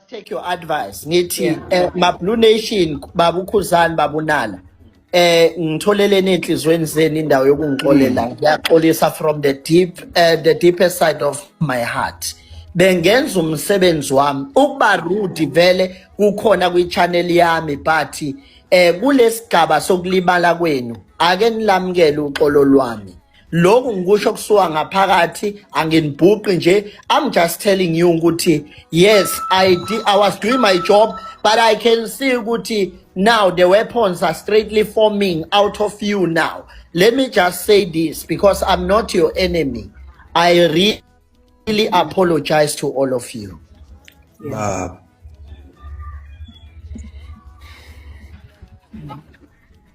Take your advice ngithi ma Blue Nation, baba uKhuzani, baba uNala, ngitholeleni enhlizweni zenu indawo yokungixolela. Ngiyaxolisa from the deepest side of my heart. Bengenza umsebenzi wami. Ukuba rude vele kukhona kwi-channel yami, but kulesigaba sokulimala kwenu, ake nilamukele uxolo lwami. Lokhu ngikusho kusuka ngaphakathi, anginibhuqi nje. I'm just telling you ukuthi yes, I was doing my job, but I can see ukuthi now the weapons are straightly forming out of you. Now let me just say this, because I'm not your enemy, I really apologize to all of you. Baba.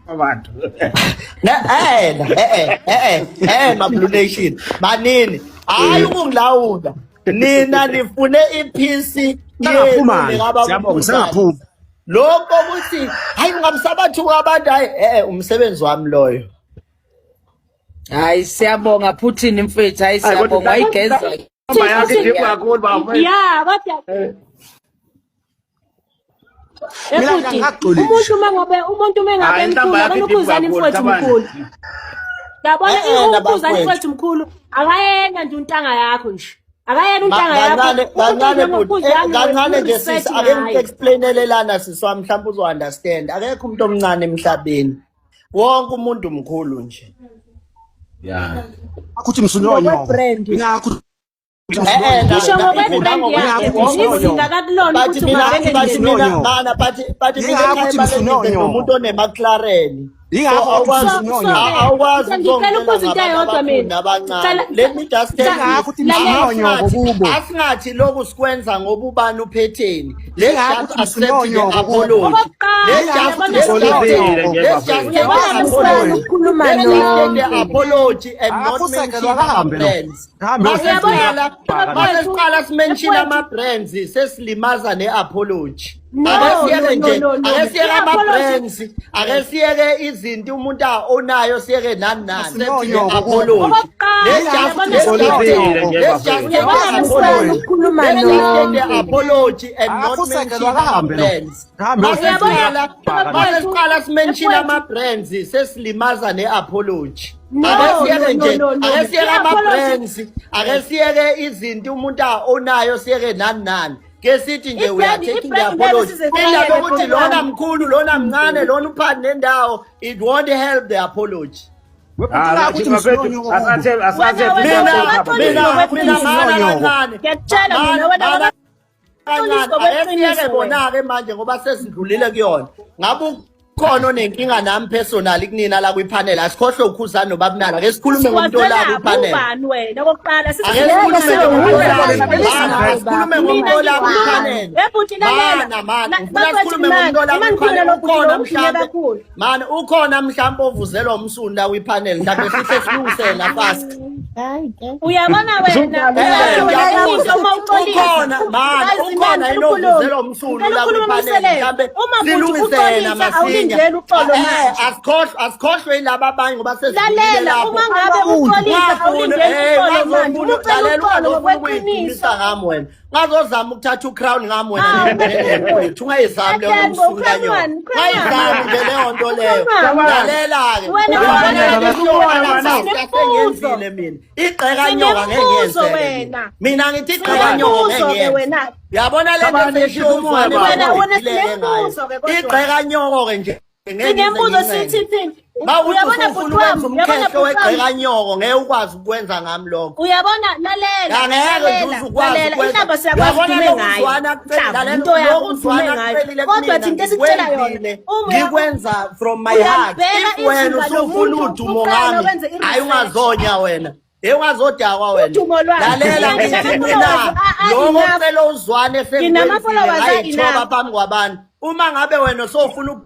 Abantu. Ne ma Blue Nation, manini, hayi ukungilawula. Nina nifune ipeace. Sangaphuma. Siyabonga, sangaphuma. Lokho ukuthi hayi, ngingamsabathuka abantu, hayi, umsebenzi wami loyo. Hayi, siyabonga Putin mfethu, hayi, Hayi, kodwa siyabonga, wayigeza. Inamba yakhe deep kakhulu, baba. Ya, kodwa Mina Ebhuti, ngingakuxolisa. umuntu uma ngabe Hayi, inhlamba mkhulu, yakhe yabona deep uKhuzani kakhulu, mfowethu Thabani. mkhulu. Yabona uKhuzani nabafowethu. mfowethu mkhulu, akayena nje untanga yakho nje. Akayena untanga yakho. Kancane Umuntu kancane bhuti, njengoKhuzani kancane nje respect sisi, ake ngaye. ngi-explainele lana, sisi wami, mhlawumbe uzo-understand. Akekho umuntu omncane emhlabeni, wonke umuntu mkhulu nje. Akuthi msunyonyo. Ngokwe-brand. Ingakho Ngisho ngokwe-brand yakhe, izinga kakulona but ukuthi mina ungavele but nje mina Msunyonyo. mana, but mina Yingakho ekhaya uthi balengise msunyonyo. nomuntu one-McLaren. Yingakho So uthi awukwazi msunyonyo. awukwazi Ngicela ukubuza into eyodwa mina. abancane. Let me just tell you, Yingakho uthi msunyonyo kubo. Asingathi lokhu sikwenza ngoba ubani uphetheni. Let's Yingakho just uthi accept the msunyonyo kubo. apology. Okokuqala, Let's just yabona let's just Nje let's just bafethu. take the Uyabona apology. Ukukhuluma Let's just take the nonke. apology and not Akufuseke mention lo, akahambe lo. ama-brands. Akahambe. Masiqala Uyabona- masiqala simention Mfowethu. ama-brands, sesilimaza ne-apology. No, Ake siyeke no, nje, no, no, no. ake siyeke I-apology- ama-brands, ake siyeke izinto umuntu onayo, siyeke nani nani. Sinonyo Sethi apology. Okokuqala, Let's just yabona- let's just Solivile nje let's just bafethu. take the Uyabona apology. Ukukhuluma Let's just take the nonke. apology and not Akufuseke mention lo, akahambe lo. ama-brands. Akahambe. Masiqala Uyabona- masiqala simention Mfowethu. ama-brands, sesilimaza ne-apology. No, Ake siyeke no, nje, no, no, no. ake siyeke I-apology- ama-brands, ake siyeke izinto umuntu onayo, siyeke nani nani. Ke sithi nje we are taking the I-brand ngeke apology. size Indaba siyeke, yokuthi lona bhuti. mkhulu, lona mncane, lona uphani nendawo, it won't help the apology. Ah, Ukuthi bafethu, msunyonyo kubo. asathe asathe Wena- wena Mina Waxolisa mina mana ngokweqiniso. kancane. Ngiyakutshela mina, wena Mana waxolisa kancane. Ake siyeke ngokweqiniso wena. bona-ke manje ngoba sesidlulile kuyona. Ngabe ukhona onenkinga nami personally kunina la kwipanel? Asikhohlwe uKhuzani nobabunala. Ake sikhulume ngomuntu ola Sikwazela kwipanel. ubani wena okokuqala? Ake sikhulume ngomuntu ola, asikhulume ngomuntu ola kwipanel. Ebhuti, lalela. Mana mana, ngifuna Bafethu, sikhulume mana, ngomuntu ola uma ngikhuluma kwipanel. lo bhuti Ukhona lo, ukhulume mhlambe kakhulu. mana, ukhona mhlambe ovuzelwa umsunu la kwipanel, mhlambe sihle silungisela fast. Uyabona wena, uyabona wena, uma uxolisa Ukhona mana, Guys, ukhona mina inovuzelwa umsunu ngicela la ukukhuluma kwipanel, umselelo. mhlambe Uma futhi silungisela uxolisa, masinya. awulindeli uxolo manje. Asikhohlwe yilaba abanye ngoba sesidlulile Lalela, lapho. uma ngabe uxolisa, awulindeli uxolo manje. Uma ucela uxolo ngokweqiniso, ngami wena ngazozama ukuthatha ucrown ngami wena Hawu, wethu, ungayizami leyo Kahleni bo, msunu ucrown kanyoka. wani? Ucrown wani? Ungayizami nje leyo nto leyo. Ucrown wani? Lalela-ke. Wena Uyabona wena le show sinembuzo. esengiyenzile mina, igqeka nyoka ngeke Sinembuzo ngiyenzele wena. mina. Mina ngithi igqeka nyoka Sinembuzo ngeke ke ngiyenze. wena. Yabona le nto Thabani, eseshiwo umoya, uzwane baba. Wena ngiyileke sinembuzo ngayo. ke kodwa. Igqeka nyoko ke nje ngeke ngize Sinembuzo ngincenge. sithi thini? Mawuthi Uyabona usufuna bhuti ukwenza wami, uyabona umkhehlo bhuti wami. wegqeka nyoko, ngeke ukwazi ukwenza ngami lokho. Uyabona, lalela, Angeke nje lalela, uze ukwazi lalela. ukwenza. Inhlamba siyakwazi Uyabona udume lokhu ngayo. uzwana Inhlamba, lalela, into yakho lokhu udume uzwana ngayo. kucelile Kodwa kumina, thina into esikutshela yona, ngikwenzile, uma ngikwenza from my heart. uyalibheka If wena izinga usufuna lomuntu, udumo uqala ngami, wenze hayi, i-research. ungazonya wena. Hey, ungazodakwa wena. Udumo lwakhe. Lalela, Mina ngithi nginama mina followers lokho enough. kucela uzwane Nginama sengkwenzile followers ngayithoba enough. phambi kwabantu. Uma ngabe wena sofuna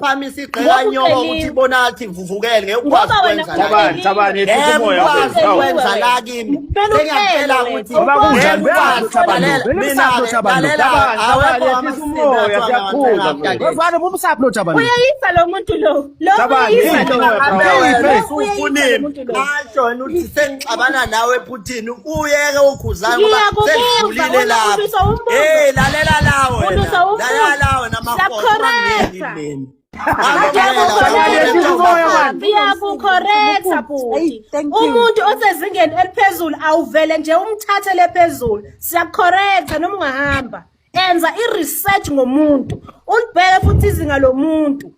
Phamisa Ngoba igqeka nyoka uceliwe. ukuthi ibona athi ivuvukele ngeke ukwazi Ngoba wena ukwenza la. Thabani, Thabani, yehlisa Ngeke umoya ukwazi mfethu. Hawu. ukwenza la kimi. Kumele ucele Sengiyakutshela wena. ukuthi Ngoba kunjani, ngeke ukwazi uyazi uThabani lo. lalela, Vele mina msaphi uThabani lo. lalela, Thabani, awekho Thabani, yehlisa amasimba umoya, athiwa siyakhuza ngawathenga mfethu. after Mfana bumsaphi lo Thabani lo. Uyayisa lo muntu lo. Lo Thabani, uyayisa yini lo. umoya, Ngabe bro? wena Lo uyayisa lo usufunini muntu lo. ngasho wena uthi sengixabana nawe Putin uyeke ukhuzana ngoba Ngiyakubuza, sengidlulile wena lapho. ulwiswa umbuzo. Hey lalela la wena. Ulwiswa umbuzo. Lalela la wena makhosi Siyakucorrecta. mina. Thabani, yehlisa umoya man. Ngiyakucorrecta bhuti. Hey, thank you. Umuntu osezingeni eliphezulu awuvele nje umthathele phezulu. Siyakucorrecta noma ungahamba. Enza i-research ngomuntu. Ulibheke futhi izinga lomuntu.